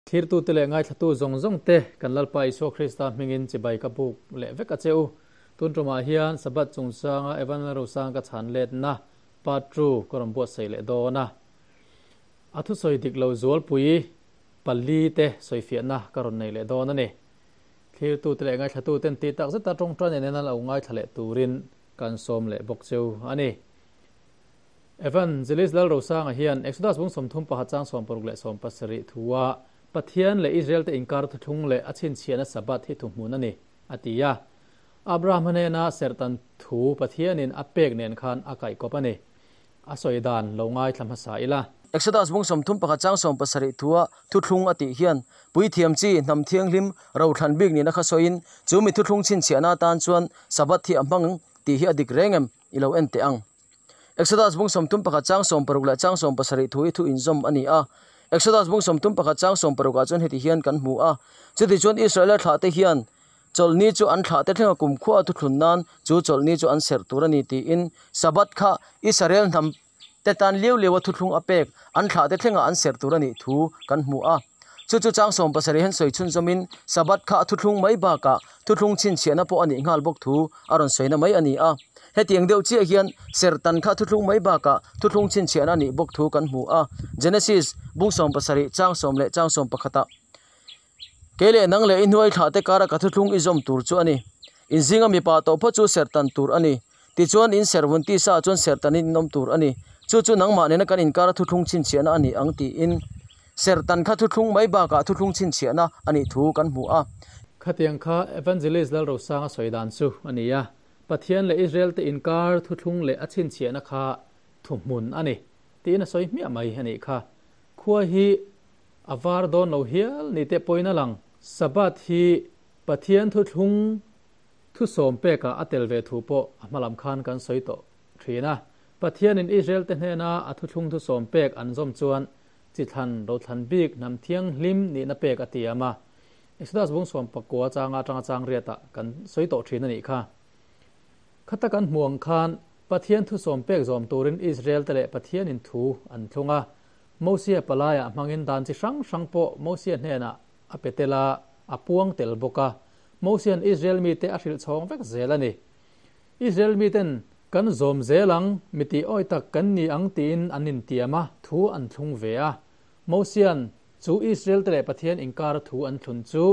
Thlirtute leh ngaithlatu zawng zawng te kan Lalpa Isua Krista hmingin chibai ka buk leh vek a che u. Tun tumah hian Sabbath chungchanga Evan Lalrosang ka chhan letna Part Two ka rawn buatsaih leh dawn a. A thusawi dik lo zualpui pali te sawifiahna ka rawn nei leh dawn a ni. Thlirtute leh ngaithlatuten tih tak zeta tawngtai nen hian an lo ngaithla leh turin kan sawm leh bawk cheu a ni. Evangelist Lalrosanga hian Exodus bung 30 pakhat chang 60 leh 70 thua Pathian leh Israel te inkar thuthlung leh a chhinchhiahna Sabbath hi thuhmun a ni, a ti a. Abraham hnena serhtan thu Pathianin a pek nen khan a kaihkawp a ni. A sawi dan lo ngaithla hmasa ila. Exodus bung 31 chang 70 thua thuthlung a tih hian Puithiam chi hnam thianghlim rothlan bik nihna kha sawiin chu mi thuthlung chhinchhiahna atan chuan Sabbath hi a hmang tih hi a dik reng em i lo en teh ang. Exodus bung 31 chang 60 leh chang 70 thu hi thu inzawm a ni a. Exodus bung 31 chang 60 ah chuan heti hian kan hmu a, Chuti chuan Israela thlahte hian chawlhni chu an thlahte thlenga kumkhua a thuthlun nan chu chawlhni chu an serh tur a ni tiin Sabbath kha Israel hnam te tan liau liau a thuthlung a pek an thlahte thlenga an serh tur a nih thu kan hmu a. Chu chu chang 70 hian sawi chhunzawmin Sabbath kha a thuthlung mai bakah thuthlung chhinchhiahna pawh a nih nghal bawk thu a rawn sawina mai a ni a. Hetiang deuh chiah hian serhtan kha thuthlung mai bakah thuthlung chhinchhiahna a nih bawk thu kan hmu a. Genesis bung 70 chang 10 leh chang 11 ah Kei leh nang leh i hnuai thlah te kara ka thuthlung i zawm tur chu a ni. In zinga mipa tawh phawt chu serhtan tur a ni. Tichuan in serhvun tisa ah chuan serhtanin in awm tur a ni. Chu chu nangmah nena kan inkara thuthlung chhinchhiahna a ni ang tiin serhtan kha thuthlung mai bakah thuthlung chhinchhiahna a nih thu kan hmu a. Khatiang kha Evangelist Lalrosanga sawi dan chu a ni a, Pathian leh Israel te inkar thuthlung leh a chhinchhiahna kha thuhmun a ni tiin a sawi hmiah mai a nih kha. Khua hi A var dawn lo hial ni teh pawhin a lang. Sabbath hi Pathian thuthlung thusawm pekah a tel ve thu pawh a hma lam khan kan sawi tawh thin a. Pathianin Israel-te hnena a thuthlung thusawm pek an zawm chuan chi thlan rothlan bik hnam thianghlim nihna pek a tiam a. Exodus bung 19 changa atanga chang riatah kan sawi tawh thin a nih kha. Khata kan hmuh ang khan Pathian thusawm pek zawm turin Israel-te leh Pathianin thu an thlung a. Mosia palaiah hmangin dan chi hrang hrang pawh Mosia hnenah a pe tel a, a puang tel bawk a. Mosia'n Israel mite a hrilh chhawng vek zel a ni. Israel miten kan zawm zel ang, mi tih awi tak kan ni ang tiin an intiam a, thu an thlung ve a. Mosia'n chu Israel-te leh Pathian inkara thu an thlun chu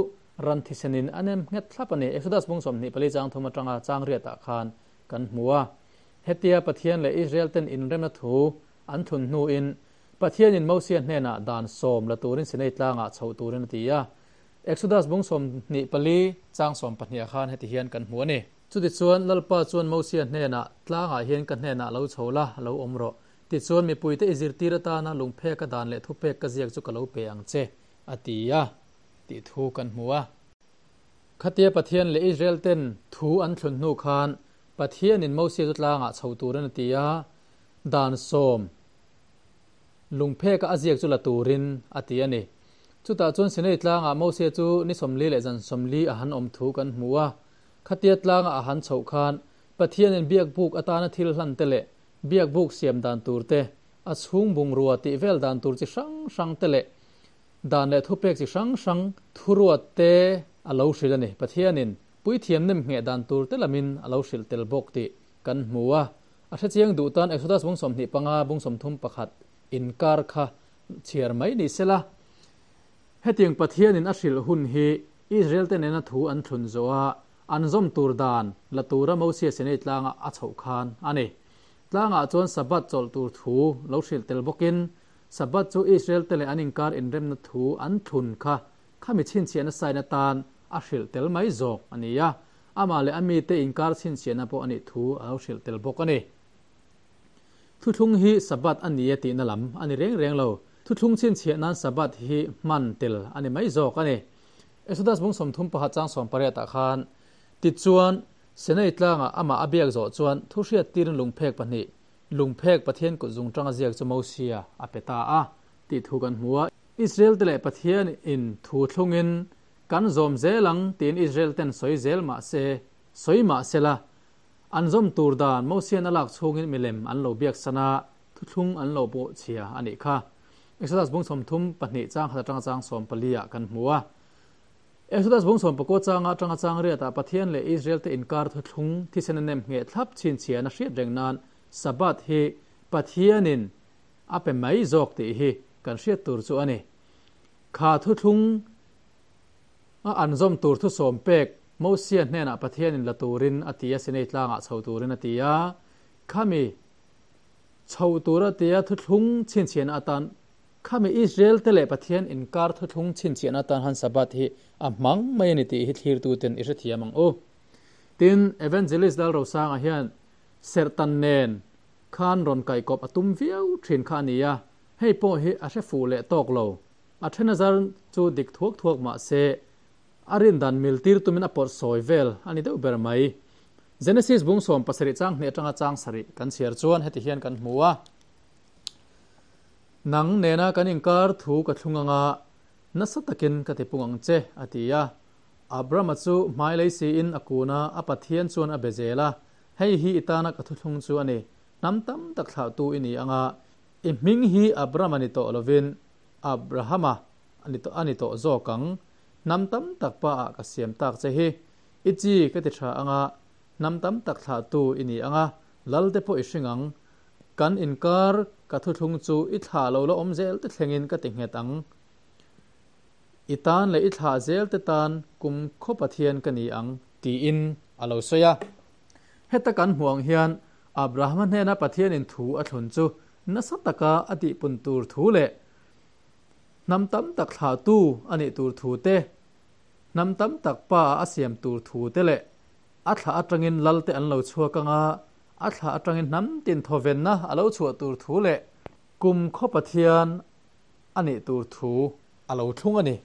ran thisenin a nem nghet thlap a ni. Exodus bung 24 chang thum atanga chang riatah khan kan hmu a. Hetia Pathian leh Israel-ten inremna thu An thun hnuin, Pathianin Mosia hnenah dan 10 la turin Sinai tlangah chhoh turin a ti a. Exodus bung 24 chang 12 ah khan heti hian kan hmu a ni. Chutichuan, Lalpa chuan Mosia hnenah, Tlangah hian ka hnenah lo chho la, lo awm rawh. Tichuan, mipuite i zirtir atana lungpheka dan leh thupek ka ziak chu ka lo pe ang che, a ti a, tih thu kan hmu a. Khatia Pathian leh Israel ten thu an thlun hnu khan, Pathianin Mosia chu tlangah chho turin a ti a. Dan 10 lungpheka a ziak chu la turin a ti a ni. Chutah chuan Sinai tlangah Mosia chu ni 40 leh zan 40 a han awm thu kan hmu a. Khatia tlanga a han chhoh khan Pathianin biakbuk atana thil hlan te leh biakbuk siam dan tur te, a chhung bungrua tih vel dan tur chi hrang hrang te leh dan leh thupek chi hrang hrang thuruat te a lo hrilh a ni. Pathianin puithiam nem ngheh dan tur te lamin a lo hrilh tel bawk tih kan hmu a. A hrechiang duh tan Exodus bung 25 bung 31 inkar kha chhiar mai ni sela. Hetiang Pathianin a hrilh hun hi Israel te nena thu an thlun zawh a, an zawm tur dan la tura Mosia Sinai tlanga a chhoh khan a ni. Tlangah chuan Sabbath chawlh tur thu lo hrilh tel bawkin Sabbath chu Israel te leh an inkar inremna thu an thlun kha khami chhinchhiahna sign atan a hrilh tel mai zawk a ni a. Amah leh a mite inkar chhinchhiahna pawh a nih thu a lo hrilh tel bawk a ni. Thuthlung hi Sabbath a ni e tihna lam a ni reng reng lo. Thuthlung chhinchhiah nan Sabbath hi hman tel a ni mai zawk a ni. Exodus bung 31 chang 18 ah khan, Tichuan, Sinai tlangah amah a biak zawh chuan thuhriat tirin lungphek pahnih, lungphek Pathian kut zung tanga ziak chu Mosia a pe ta a tih thu kan hmu a. Israel te leh Pathian in thu thlungin Kan zawm zel ang tiin Israel ten sawi zel mah se, sawi mah sela, an zawm tur dan Mosian a lak chhungin milem an lo biak san a, thuthlung an lo pawh chhia a nih kha. Exodus bung 32 chang khat atanga chang 14 ah kan hmu a. Exodus bung 19 changa atanga chang riatah Pathian leh Israel te inkar thuthlung thisen a nem ngheh thlap chhinchhiahna hriat reng nan Sabbath hi Pathianin a pe mai zawk tih hi kan hriat tur chu a ni. Kha thuthlung a an zawm tur thusawm pek Mosia hnenah Pathianin la turin a ti a, Sinai tlangah chho turin a ti a. Khami chho tur a ti a, thuthlung chhinchhiahna atan khami Israel te leh Pathian inkar thuthlung chhinchhiahna atan han Sabbath hi a hmang mai a ni tih hi thlirtuten i hrethiam ang u. Tin, Evangelist Lalrosanga hian serhtan nen khan rawn kaihkawp a tum viau thin kha a ni a, hei pawh hi a hre fuh leh tawk lo. A then azar chu dik thuak thuak mah se, a rindan mil tir tumin a pawrh sawi vel a ni deuh ber mai. Genesis bung 17 chang hnih atanga chang sarih kan chhiar chuan heti hian kan hmu a, Nang nena kan inkar thu ka thlung anga nasa takin ka tipung ang che, a ti a. Abrama chu hmai lei siin a kun a, a Pathian chuan a be zel a, Hei hi i tana ka thuthlung chu a ni, hnam tam tak thlahtu i ni anga, i hming hi Abrama ni tawh lovin Abrahama a ni tawh zawk ang, hnam tam tak pa ah ka siam tak che hi. I chi ka ti tha anga, hnam tam tak thlahtu i ni anga, lal te pawh i hring ang. Kan inkar ka thuthlung chu i thlah lo la awm zel te thlengin ka ti nghet ang. I tan leh i thlah zel te tan kum khaw Pathian ka ni ang, tiin a lo sawi a. Heta kan hmuh ang hian Abrahama hnena Pathianin thu a thlun chu nasa taka a tihpun tur thu leh hnam tam tak thlahtu a nih tur thu te, hnam tam tak pa ah a siam tur thu te leh a thlah atangin lal te an lo chhuak anga a thlah atangin hnam tin thawvenna a lo chhuah tur thu leh kum khaw Pathian a nih tur thu a lo thlung a ni.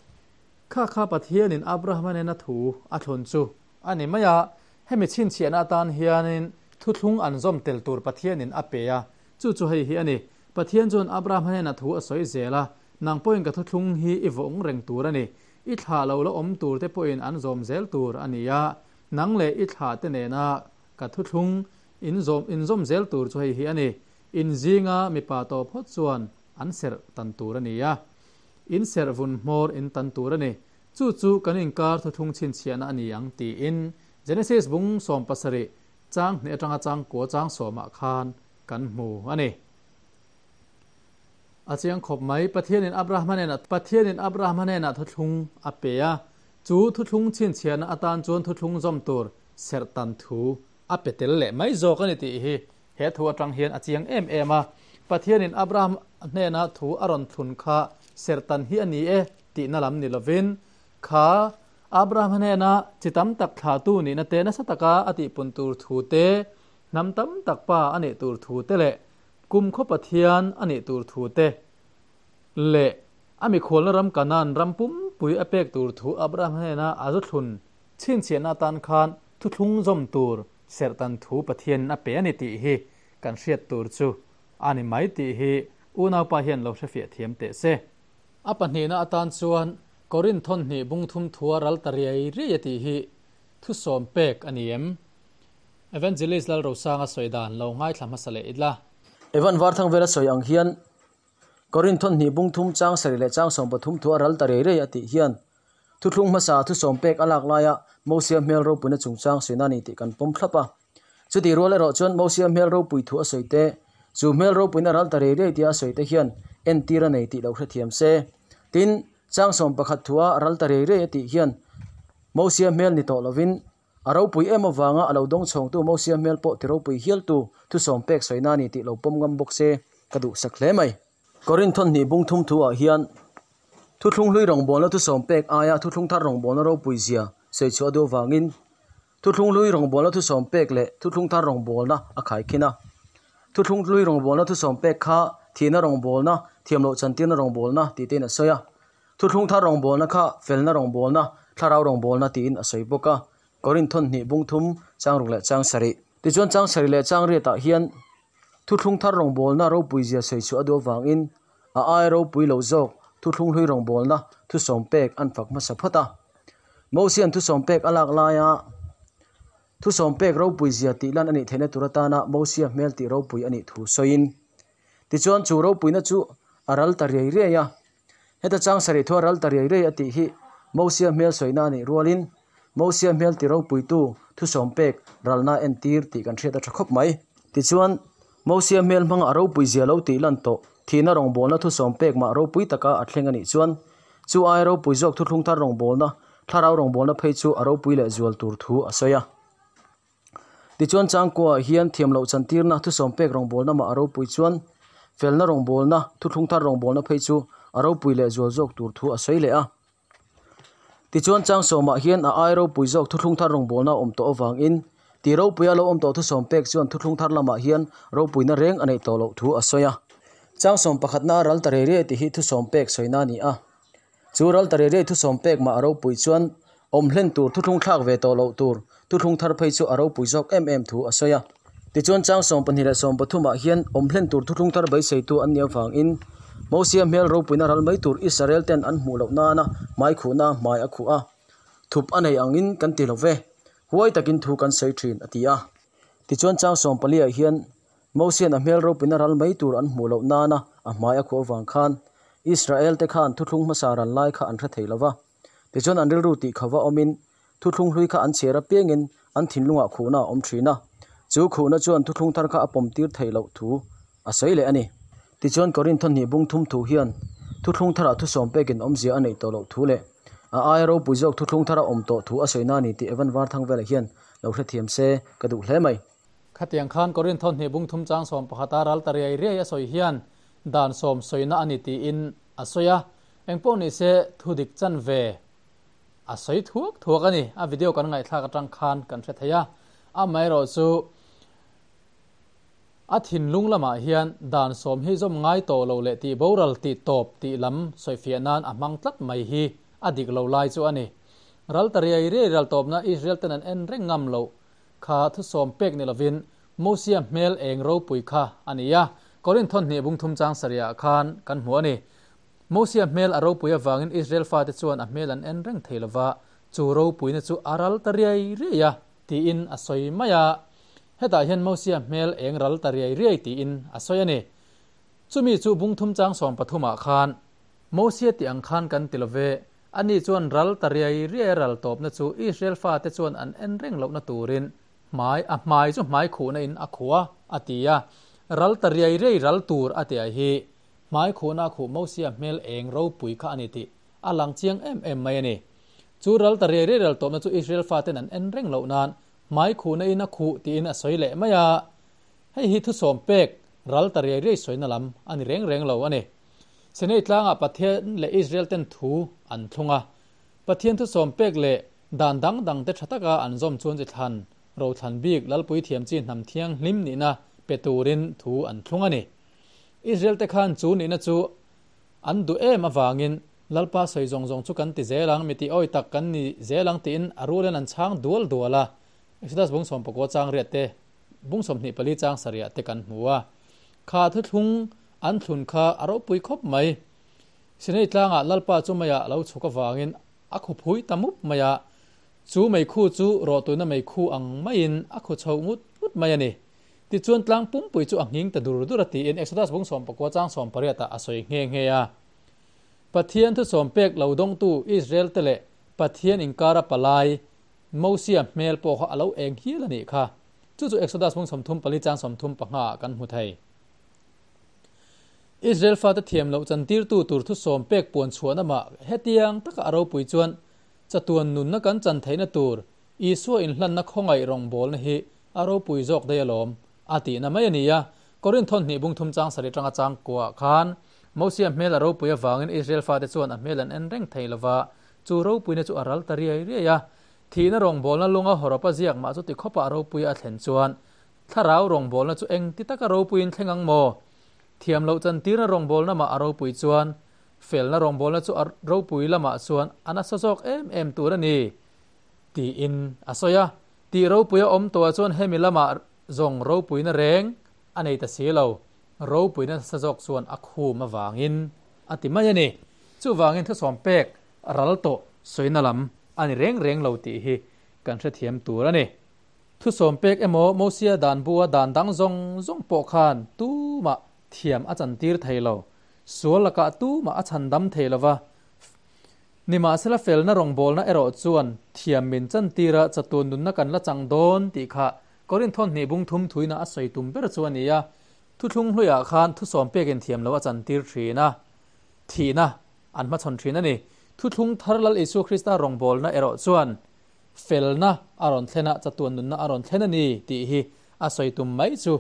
Kha kha Pathianin Abrahama nena thu a thlun chu a ni mai a, hemi chhinchhiahna atan hianin thuthlung an zawm tel tur Pathianin a pe a, chu chu hei hi a ni, Pathian chuan Abrahama hnenah thu a sawi zel a, Nang pawhin ka thuthlung hi i vawng reng tur a ni, i thlah lo la awm tur te pawhin an zawm zel tur a ni a, nang leh i thlah te nena ka thuthlung in zawm in zawm zel tur chu hei hi a ni, in zinga mipa tawh phawt chuan an serh tan tur a ni a, in serh vun hmawr in tan tur a ni, chu chu kan inkar thuthlung chhinchhiahna a ni ang tiin Genesis bung 17 chang hnih atanga chang kua chang sawmah khan kan hmu a ni. A chiang khawp mai, Pathianin Abrahama hnenah Pathianin Abrahama hnenah thuthlung a pe a, chu thuthlung chhinchhiahna atan chuan thuthlung zawm tur serh tan thu a pe tel leh mai zawk a ni tih hi he thu atang hian a chiang em em a. Pathianin Abraham hnena thu a rawn thlun kha serh tan hi a ni e tihna lam ni lovin, kha Abraham hnena chi tam tak thlahtu nihna te nasa taka a tihpun tur thu te, Hnam tam tak pa a nih tur thu te leh kum khaw Pathian a nih tur thu te leh a mikhualna ram Kanaan ram pumpui a pek tur thu Abraham hnena a zu thlun chhinchhiahna atan khan thuthlung zawm tur serhtan thu Pathianin a pe a ni tih hi kan hriat tur chu a ni mai tih hi unaupa hian lo hrefiah thiam teh se. A pahnihna atan chuan Korinth thawnhnih bung thum thua ral ta riai riai a tih hi thusawm pek a ni em? Evangelist Lalrosanga sawi dan lo ngaithla hmasa leh ila. Evan Varthang vela sawi ang hian Korinth thawnhnih bung thum chang sarih leh chang 13 thu a ral ta rei rei a tih hian thuthlung hmasa thusawm pek a lak laia Mosia hmel ropuina chungchang sawi na a ni tih kan pawm thlap a. Chutih rual erawh chuan Mosia hmel ropui thu a sawi te, chu hmel ropuina ral ta rei rei tia a sawi te hian entir a nei tih lo hrethiam se. Tin, chang 11 thua ral ta rei rei a tih hian Mosia hmel ni tawh lovin A ropui em avanga a lo dawng chhawngtu Mosia hmel pawh ti ropui hialtu thusawm pek sawina a ni tih lo pawm ngam bawk se ka duhsak hle mai. Korinth thawnhnih bung thum thu ah hian thuthlung hlui rawngbawlna thusawm pek aia thuthlung thar rawngbawlna ropui zia sawi chhuah duh avangin thuthlung hlui rawngbawlna thusawm pek leh thuthlung thar rawngbawlna a khaikhin a. Thuthlung hlui rawngbawlna thusawm pek kha thihna rawngbawlna, thiamloh chantirna rawngbawlna tih tein a sawi a. Thuthlung thar rawngbawlna kha felna rawngbawlna, thlarau rawngbawlna tiin a sawi bawk a. Korinth thawnhnih bung thum, chang ruk leh chang sarih. Tichuan chang sarih leh chang riatah hian thuthlung thar rawngbawlna ropui zia sawi chhuah a duh avangin a ai ropui lo zawk thuthlung hlui rawngbawlna thusawm pek an fak hmasa phawt a. Mosian thusawm pek a lak laia thusawm pek ropui zia tih lan a nih theihna tur atana Mosia hmel tih ropui a nih thu sawiin tichuan chu ropuina chu A ral ta riai riai a. Heta chang sarih thu a ral ta riai riai a tih hi Mosia hmel sawina a nih rualin Mosia hmel ti ropuitu thusawm pek ralna a entir tih kan hriat a tha khawp mai. Tichuan, Mosia hmel hmanga a ropui zia lo tih lan tawh thihna rawngbawlna thusawm pek mah ropui taka a thleng a nih chuan chu aia ropui zawk thuthlung thar rawngbawlna, thlarau rawngbawlna phei chu a ropui leh zual tur thu a sawi a. Tichuan changkua ah hian thiam loh chantirna thusawm pek rawngbawlna mah a ropui chuan felna rawngbawlna, thuthlung thar rawngbawlna phei chu a ropui leh zual zawk tur thu a sawi leh a. Tichuan changsawmah hian a ai ropui zawk thuthlung thar rawngbawlna a awm tawh avangin ti ropuia lo awm tawh thusawm pek chuan thuthlung thar lamah hian ropuina reng a neih tawh loh thu a sawi a. Changsawm pakhatna a ral ta rei rei tih hi thusawm pek sawina a ni a. Chu ral ta rei rei thusawm pek mah a ropui chuan awm hlen tur thuthlung thlak ve tawh loh tur thuthlung thar phei chu a ropui zawk em em thu a sawi a. Tichuan chang 12 leh 13 ah hian awm hlen tur thuthlung thar beiseitu an nih avangin Mosia hmel ropuina ral mai tur Israel ten an hmuh loh nana hmai khuhna hmai a khuh a, thup a nei angin kan ti lo ve, huai takin thu kan sawi thin a ti a. Tichuan chang 14 ah hian Mosian a hmel ropuina ral mai tur an hmuh loh nana a hmai a khuh avang khan Israel te khan thuthlung hmasa ral lai kha an hre thei lo va. Tichuan an rilru tih khauva awmin thuthlung hlui kha an chhiar apiangin an thinlungah khuhna a awm thin a, chu khuhna chuan thuthlung thar kha a pawm tir theih loh thu a sawi leh a ni. Tichuan Korinth hnih bung thum thu hian thuthlung tharah thusawm pekin awmzia a neih tawh loh thu leh a aia ropui zawk thuthlung thar a awm tawh thu a sawi na a ni tih Evan Varthang velah hian lo hrethiam se ka duh hle mai. Khatiang khan Korinth hnih bung thum chang 11 a ral ta riai riai a sawi hian dan sawm sawina a ni tiin a sawi a, Engpawh ni se thu dik chan ve a sawi thuak thuak a ni. A video kan ngaihthlak atang khan kan hre thei a. Amaherawh chu a thinlung lamah hian dan sawm hi zawm ngai tawh lo leh tih boral tih tawp tih lam sawifiah nan a hmang tlat mai hi a dik lo lai chu a ni. Ral ta riai riai ral tawpna Israel ten an en reng ngam loh kha thusawm pek ni lovin Mosia hmel eng ropui kha a ni a. Korinth hnih bung thum chang sarihah khan kan hmu a ni. Mosia hmel a ropui avangin Israel fate chuan a hmel an en reng thei lova, chu ropuina chu a ral ta riai riai a, tiin a sawi mai a. Hetah hian Mosia hmel eng ral ta riai riai tiin a sawi a ni. Chumi chu bung thum chang 13 ah khan, Mosia tih ang khan kan ti love, ani chuan ral ta riai riai a ral tawpna chu Israel fate chuan an en reng lohna turin hmai a hmai chu hmai khuhna in a khuh a, a ti a. Ral ta riai riai ral tur a tih ah hi Hmai khuhna khuh Mosia hmel eng ropui kha a ni tih a lang chiang em em mai a ni. Chu ral ta riai riai ral tawpna chu Israel faten an en reng loh nan hmai khuhna in a khuh tiin a sawi leh mai a. Hei hi thusawm pek ral ta riai riai sawina lam a ni reng reng lo a ni. Sinai tlangah Pathian leh Israel ten thu an thlung a. Pathian thusawm pek leh dan dang dang te tha taka an zawm chuan chi thlan rothlan bik Lalpui thiam chi hnam thianghlim nihna pe turin thu an thlung a ni. Israel te khan chu nihna chu an duh em avangin Lalpa sawi zawng zawng chu kan ti zel ang, mi tih awi tak kan ni zel ang tiin a rualin an chhang dual dual a. Exodus bung 19 chang riat te, bung 24 chang sarih te kan hmu a. Kha thuthlung an thlun kha a ropui khawp mai. Sinai tlangah Lalpa chu meiah lo chhuk avangin a khu phui ta mup mai a. Chu meikhu chu rawhtuina meikhu ang maiin a khu chho ngut ngut mai a ni. Tichuan tlang pumpui chu a nghing ta dur dur a tiin Exodus bung 19 chang 18 ah a sawi nghe nghe a. Pathian thusawm pek lo dawngtu Israel te leh Pathian inkara palai Mosia hmel pawh kha a lo eng hial a nih kha. Chu chu Exodus bung 34 chang 35 ah kan hmu thei. Israel fate thiam loh chantirtu tur thusawm pek puan chhuahna mah hetiang taka a ropui chuan chatuan nunna kan chan theihna tur Isua inhlanna khawngaih rawngbawlna hi a ropui zawk daih alawm, a tihna mai a ni a. Korinth hnih bung thum chang sarih atanga chang kuah khan Mosia hmel a ropui avangin Israel fate chuan a hmel an en reng thei lova, chu ropuina chu a ral ta riai riai a. Thihna rawngbawlna lunga hawrawpa ziak mah chu ti khawpa a ropui a thlen chuan thlarau rawngbawlna chu engti taka ropuiin thleng ang maw? Thiam loh chantirna rawngbawlna mah a ropui chuan felna rawngbawlna chu a ropui lamah chuan a nasa zawk em em tur a ni, tiin a sawi a. Tih ropuia awm tawhah chuan hemi lamah zawng ropuina reng a nei ta si lo, ropuina nasa zawk chuan a khum avangin a ti mai a ni. Chuvangin thusawm pek ral tawh sawina lam a ni reng reng lo tih hi kan hrethiam tur a ni. Thusawm pek emaw Mosia dan bua dan dang zawng zawng pawh khan tumah thiam a chantir thei lo. Sual lakah tumah a chhandam thei lo va. Nimahsela felna rawngbawlna erawh chuan thiam min chantir a, chatuan nunna kan la chang dawn tih kha Korinth hnih bung thum thuina a sawi tum ber chu a ni a. Thuthlung hluiah khan thusawm pekin thiam lo a chantir thin a, thihna an hmachhawn thin a ni. Thuthlung thar Lal Isua Krista rawngbawlna erawh chuan felna a rawn thlen a, chatuan nunna a rawn thlen a ni tih hi a sawi tum mai chu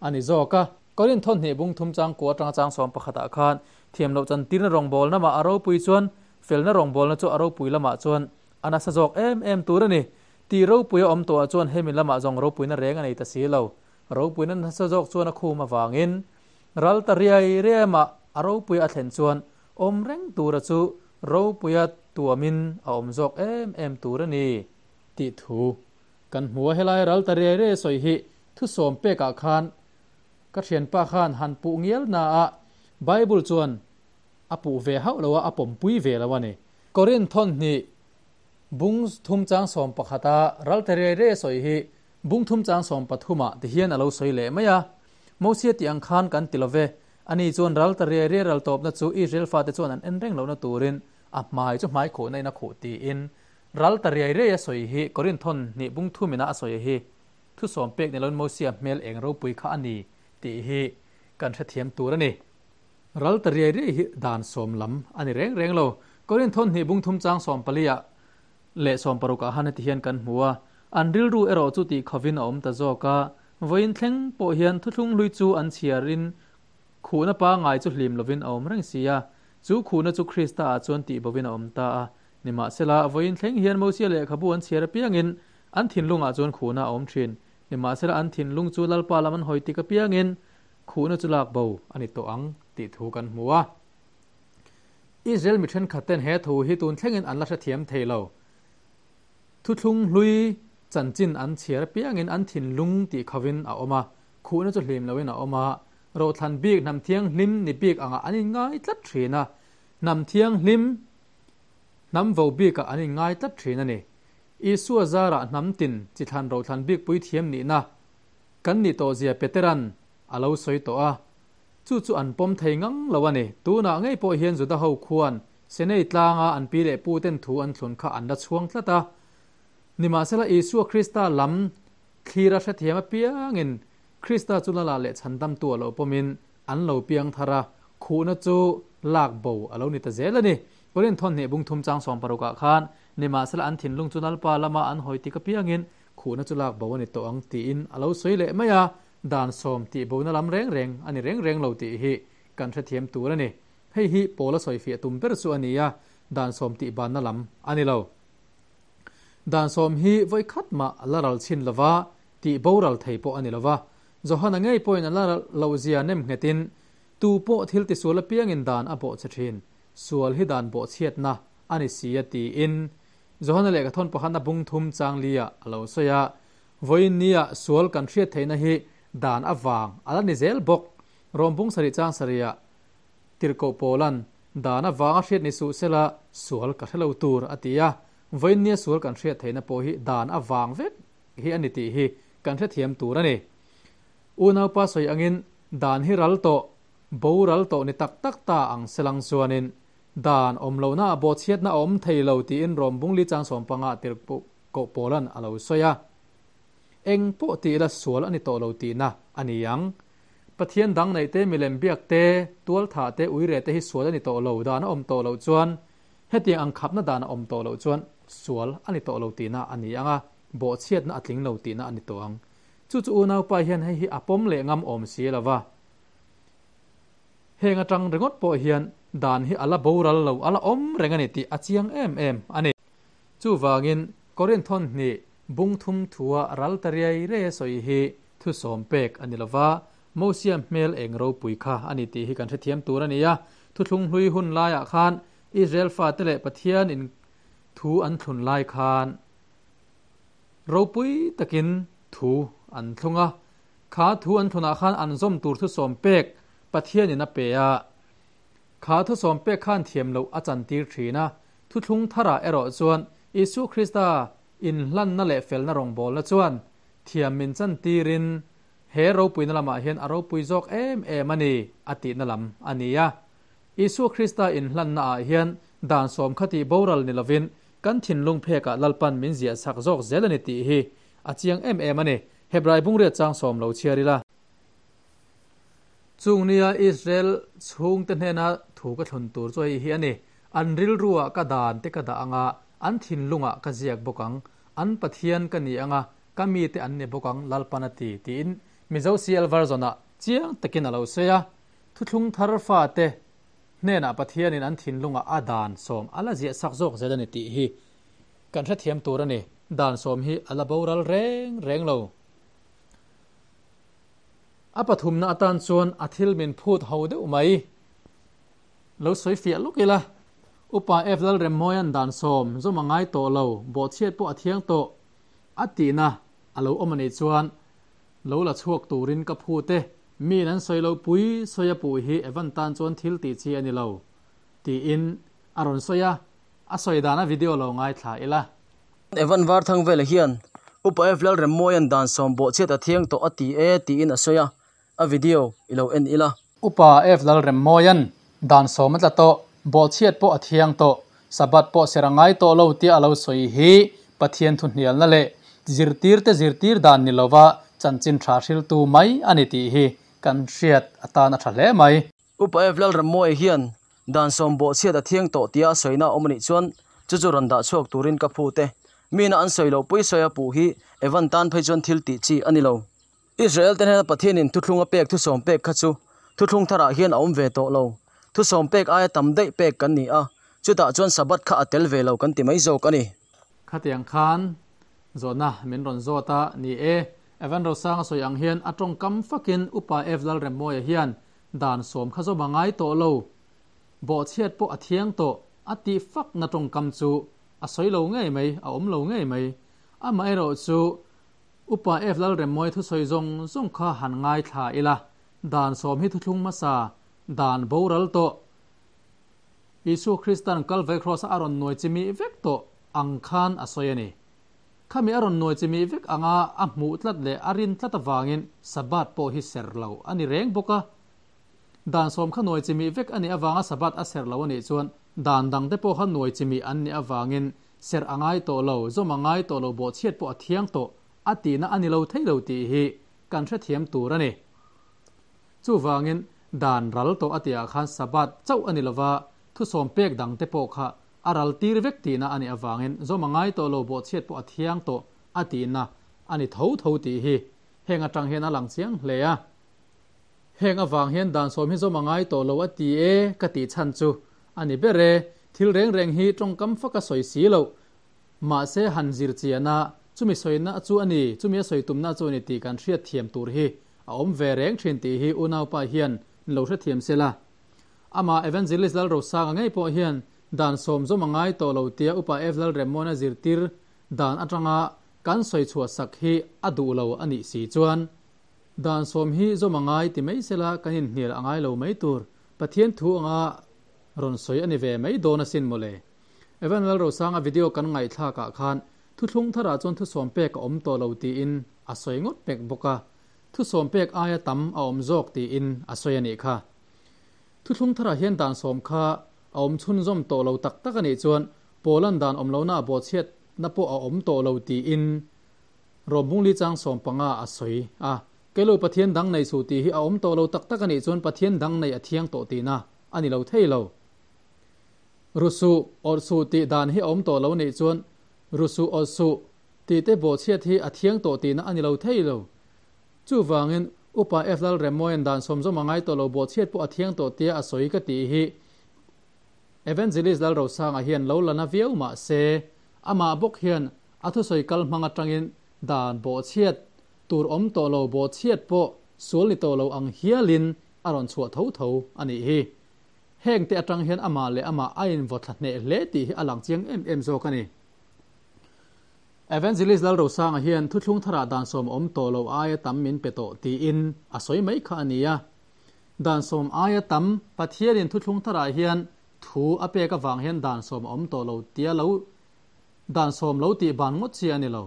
a ni zawk a. Korinth hnih bung thum chang kua atanga chang sawm pakhatah khan thiam loh chantirna rawngbawlna mah a ropui chuan felna rawngbawlna chu a ropui lamah chuan a nasa zawk em em tur a ni. Tih ropui a awm tawhah chuan hemi lamah zawng ropuina reng a nei ta si lo. Ropuina nasa zawk chuan a khum avangin ral ta riai riai mah a ropui a thlen chuan awm reng tura chu ropuia tuamin a awm zawk em em tur a ni tih thu kan hmu a. Helai ral ta riai riai sawi hi thusawm pekah khan ka thianpa khan han puh ngial na a, Bible chuan a puh ve hauh lo a, a pawmpui ve lo a ni. Korinth hnih bung thum chang sawm pakhata ral ta riai riai sawi hi Bung thum chang sawm pathumah ti hian a lo sawi leh mai a. Mosia tih ang khan kan ti lo ve. Ani chuan ral ta riai riai ral tawpna chu Israel fate chuan an en reng lohna turin a hmai chu hmai khuhna in a khuh tiin ral ta riai riai a sawi hi Korinth thawn hnih bung thum ina a sawi hi thusawm pek ni loin Mosia hmel eng ropui kha a ni tih hi kan hrethiam tur a ni. Ral ta riai riai hi dan sawm lam a ni reng reng lo. Korinth thawn hnih bung thum chang sawm paliah leh sawm parukah han heti hian kan hmu a, an rilru erawh chu tih khovin a awm ta zawk a, vawiin thleng pawh hian thuthlung hlui chu an chhiarin khuhna pangngai chu hlim lovin a awm reng si a, chu khuhna chu Krista ah chuan tih bovin a awm ta a. Nimahsela, vawiin thleng hian Mosia lehkhabu an chhiar apiangin an thinlungah chuan khuhna a awm thin. Nimahsela, an thinlung chu Lalpa lam an hawi tik apiangin khuhna chu lak bo a ni tawh ang tih thu kan hmu a. Israel mi thenkhat ten he thu hi tun thlengin an la hrethiam thei lo. Thuthlung hlui chanchin an chhiar apiangin an thinlung tih khovin a awm a, khuhna chu hlim loin a awm a, rothlan bik hnam thianghlim ni bik angah an inngai tlat thin a, hnam thianghlim hnam vo bikah an inngai tlat thin a ni. Isua zarah hnam tin chi thlan rothlan bik puithiam nihna kan nih tawh zia Peteran a lo sawi tawh a. Chu chu an pawm thei ngang lo a ni. Tunah ngei pawh hian Juda ho khuan Senei tlanga an pi leh pu ten thu an thlun kha an la chhuang tlat a. Nimahsela Isua Krista lam thlir a hrethiam apiangin Krista chu lala leh chhandamtu a lo pawmin an lo piang thar a, khuhna chu lak bo a lo ni ta zel a ni. Korinth thawn hnih bung thum chang sawm parukah khan nimahsela an thinlung chu Lalpa lama an hawi tik apiangin khuhna chu lak bo a ni tawh ang tiin a lo sawi leh mai a. Dan sawm tih bona lam reng reng a ni reng reng lo tih hi kan hrethiam tur a ni. Hei hi Paula sawifiah tum ber chu a ni a, dan sawm tih banna lam a ni lo. Dan sawm hi vawi khat mah a la ral chhin lo va, tih boral thei pawh a ni lo va. Johana ngei pawhin a la ral loh zia nem nghetin, Tu pawh thil tisual apiangin dan a bawhchhe thin, sual hi dan bawhchhiatna a ni si a tiin Johana lehkha thawn pakhatna bung thum chang liah a lo sawi a. Vawiin nia sual kan hriat theihna hi dan avang a la ni zel bawk. Rawmbung sarih chang sarihah Tirhkoh Pawlan dan avanga hriat ni suh sela sual ka hre lo tur a ti a. Vawiin nia sual kan hriat theihna pawh hi dan avang vek hi a ni tih hi kan hrethiam tur a ni. Unaupa sawi angin dan hi ral tawh, boral tawh ni tak tak ta ang selang chuanin dan awm lohna ah bawhchhiatna a awm thei lo tiin Rawmbung li chang sawmpanga Tirhkoh Koh Pawlan a lo sawi a, Eng pawh tih ila sual a ni tawh lo tihna a ni ang. Pathian dang neih te, milem biak te, tual thah te, uire te hi sual a ni tawh lo, dan a awm tawh loh chuan, hetiang ang khapna dan a awm tawh loh chuan sual a ni tawh lo tihna a ni ang a, bawhchhiatna a tling lo tihna a ni tawh ang. Chu chu unaupa hian hei hi a pawm leh ngam awm si lo va. Heng atang ringawt pawh hian dan hi a la boral lo, a la awm reng a ni tih a chiang em em a ni. Chuvangin, Korinth thawn hnih bung thum thua ral ta riai riai a sawi hi thusawm pek a ni lo va, Mosia hmel eng ropui kha a ni tih hi kan hrethiam tur a ni a. Thuthlung hlui hun laiah khan Israel fate leh Pathian in thu an thlun lai khan ropui takin thu an thlung a. Kha thu an thlunah khan an zawm tur thusawm pek Pathian in a pe a. Kha thusawm pek khan thiam loh a chantir thin a. Thuthlung tharah erawh chuan Isua Krista inhlanna leh felna rawngbawlna chuan thiam min chantirin he ropuina lamah hian a ropui zawk em em a ni a tihna lam a ni a. Isua Krista inhlanna ah hian dan sawm kha tih boral ni lovin kan thinlung phekah Lalpan min ziah sak zawk zel a ni tih hi a chiang em em a ni. Hebrai bungriat chang sawm lo chhiar ila. Chung nia Israel chhungte hnena thu ka thlun tur chu hei hi a ni, An rilruah ka dan te ka dah anga, an thinlungah ka ziak bawk ang. An Pathian ka ni anga, ka mite an ni bawk ang, Lalpan a ti, tiin Mizo CL Version-ah chiang takin a lo sawi a. Thuthlung thar fate hnenah Pathianin an thinlungah a dan sawm a la ziah sak zawk zel a ni tih hi kan hrethiam tur a ni. Dan sawm hi a la boral reng reng lo. A pathumna atan chuan a thil min phut ho deuh mai. Lo sawi fiah lawk ila, Upa F Lalremmawia'n dan sawm zawm a ngai tawh lo, bawhchhiat pawh a thiang tawh a tihna a lo awm a nih chuan lo la chhuak turin ka phut e, miin an sawi lo pui sawi a puh hi Evan tan chuan thil tih chi a ni lo, tiin a rawn sawi a, a sawi dana video lo ngaithla ila. Evan Varthang vela hian Upa F Lalremmawia'n dan sawm bawhchhiat a thiang tawh a ti e tiin a sawi a, a video i lo en ila. Upa F Lalremmawia'n dan sawm a tla tawh, bawhchhiat pawh a thiang tawh, Sabbath pawh ser a ngai tawh lo tia a lo sawi hi Pathian thuhnialna leh zirtirte zirtir dan ni lova chanchin tha hriltu mai a ni tih hi kan hriat atan a tha hle mai. Upa F Lalrammawia hian dan sawm bawhchhiat a thiang tawh tia a sawina a awm a nih chuan chu chu rawn dah chhuak turin ka phut e. Mina an sawi loh pui sawi a puh hi Evan tan phei chuan thil tih chi a ni lo. Israel te hnena Pathianin thuthlung a pek thusawm pek kha chu thuthlung tharah hian a awm ve tawh lo. Thusawm pek aia tam daih pek kan ni a, chutah chuan Sabbath kha a tel ve lo kan ti mai zawk a ni. Khatiang khan zawhna min rawn zawt a ni e. Evan Rosanga sawi ang hian a tawngkam fakin Upa F Lalremmawia hian Dan sawm kha zawm a ngai tawh lo. Bawhchhiat pawh a thiang tawh, a tih fakna tawngkam chu a sawi lo ngei mai, a awm lo ngei mai. Amaherawh chu Upa F Lalremmawi thusawi zawng zawng kha han ngaithla ila, dan sawm hi thuthlung hmasa, dan boral tawh, Isua Krista'n Kalvary Kraws-a a rawn nuai chimih vek tawh ang khan a sawi a ni. Khami a rawn nuai chimih vek anga a hmuh tlat leh a rin tlat avangin Sabbath pawh hi ser lo a ni reng bawk a. Dan sawm kha nuai chimih vek a nih avanga Sabbath a ser lo a nih chuan dan dangte pawh kha nuai chimih an nih avangin ser a ngai tawh lo, zawm a ngai tawh lo, bawhchhiat pawh a thiang tawh a tihna a ni lo thei lo tih hi kan hrethiam tur a ni. Chuvangin dan ral tawh a tihah khan Sabbath chauh a ni lova, thusawm pek dangte pawh kha A ral tir vek tihna a nih avangin zawm a ngai tawh lo bawhchhiat pawh a thiang tawh a tihna a ni tho tho tih hi heng atang hian a lang chiang hle a. Heng avang hian dan sawm hi zawm a ngai tawh lo a ti e ka tih chhan chu a ni ber e. Thil reng reng hi tawngkam fak a sawi si loh. Mahse han zir chiahna chumi sawina chu a ni, chumi a sawi tumna chu a ni tih kan hriat thiam tur hi a awm ve reng thin tih hi unaupa hian lo hrethiam se la. Amah Evangelist Lalrosanga ngei pawh hian dan sawm zawm a ngai tawh lo tia Upa F Lalremmawna zirtir dan atanga kan sawi chhuah sak hi a duh lo a nih si chuan dan sawm hi zawm a ngai ti mai sela kan inhnial a ngai lo mai tur Pathian thu anga rawn sawi a ni ve mai dawn asin mawle. Evan Lalrosanga video kan ngaihthlak ah khan thuthlung tharah chuan thusawm pek a awm tawh lo tiin a sawi ngawt pek bawk a, thusawm pek aia tam a awm zawk tiin a sawi a nih kha. Thuthlung tharah hian dan sawm kha a awm chhunzawm tawh lo tak tak a nih chuan Poland dan awm lohna a bawhchhiatna pawh a awm tawh lo tiin Rawmbungli chang 15 a sawi a. Keilo Pathian dang nei suh tih hi a awm tawh lo tak tak a nih chuan Pathian dang nei a thiang tawh tihna a ni lo thei lo. Rusuh, awrh suh tih dan hi a awm tawh lo a nih chuan Rusuh, awrh suh tih te bawhchhiat hi a thiang tawh tihna a ni lo thei lo. Chuvangin, Upa F Lalremmawia'n dan sawmzawm a ngai tawh lo bawhchhiat pawh a thiang tawh tia a sawi ka tih hi Evangelist Lalrosanga hian lo la na viau mah se, amah bawk hian a thusawi kal hmang atangin dan bawhchhiat tur awm tawh lo bawhchhiat pawh sual ni tawh lo ang hialin a rawn chhuah tho tho a nih hi. Heng te atang hian amah leh amah a invawthla hneh hle tih hi a lang chiang em em zawk a ni. Evangelist Lalrosanga hian thuthlung tharah dan sawm awm tawh lo aia tam min pe tawh tiin a sawi mai kha a ni a. Dan sawm aia tam Pathianin thuthlung tharah hian thu a pek avang hian dan sawm a awm tawh lo tia lo dan sawm lo tih ban ngawt chi a ni lo.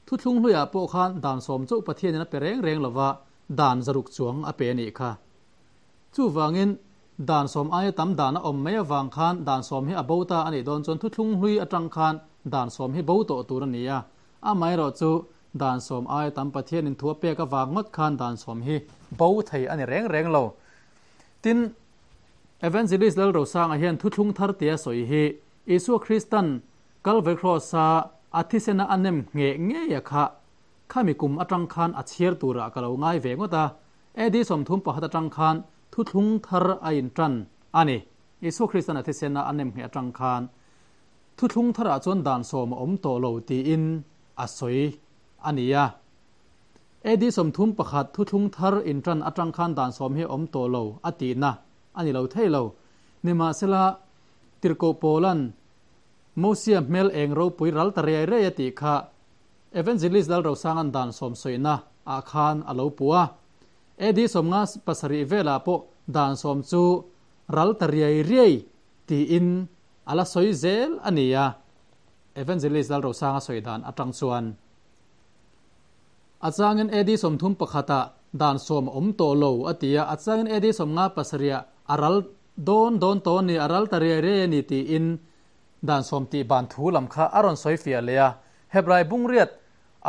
Thuthlung hluiah pawh khan dan sawm chauh Pathianin a pe reng reng lova dan zaruk chuang a pe a nih kha. Chuvangin. Dan sawm aia tam dan a awm mai avang khan dan sawm hi a bo ta a nih dawn chuan thuthlung hlui atang khan dan sawm hi bo tawh tur a ni a. Amaherawh chu dan sawm aia tam Pathianin thu a pek avang ngawt khan dan sawm hi bo thei a ni reng reng lo. Tin, Evangelist Lalrosanga hian thuthlung thar tia sawi hi Isua Kristan Kalvary Cross-a a thisena a nem ngheh ngei a kha khami kum atang khan a chhiar turah ka lo ngai ve ngawt a. AD 31 atang khan thuthlung thar a intan a ni. Isua Kristan a thisena a nem ngheh atang khan thuthlung tharah chuan dan sawm a awm tawh lo tiin a sawi a ni a. AD 31 thuthlung thar intan atang khan dan sawm hi a awm tawh lo a tihna a ni lo thei lo. Nimahsela, Tirhkoh Paulan Mosia hmel eng ropui ral ta riai riai a tih kha Evangelist Lalrosanga'n dan sawm sawina ah khan a lo pu a. AD 57 velah pawh dan sawm chu ral ta riai riai tiin a la sawi zel a ni a, Evangelist Lalrosanga sawi dan atang chuan. A changin AD 31 ah dan sawm a awm tawh lo a ti a, a changin AD 57 ah a ral dawn dawn tawh a ni, a ral ta riai riai a ni tiin dan sawm tih ban thu lam kha a rawn sawi fiah leh a. Hebrai bungriat